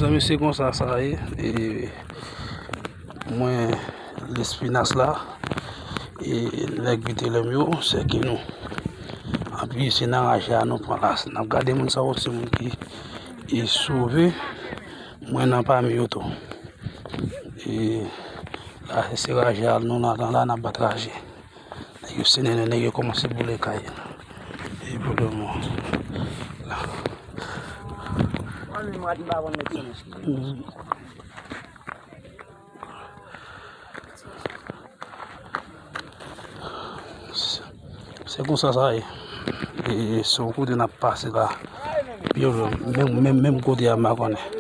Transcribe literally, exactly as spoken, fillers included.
Zanmi, se konsa sa ye. E mwen, Lespinas la, e nèg Vitelòm yo, se ki nou. Anpi se nan raje a nou pran la. N ap gade moun sa yo, se moun ki e sove. Mwen nan pami yo tou. E la, se raje a nou nan la, n ap bat raje. Nèg yo se nènè, nèg yo kòmanse boule kay. E pou le moman. Se konsa sa ye. E se yon kote n ap pase la. Yo, menm, menm, menm kote a, m pa konnen.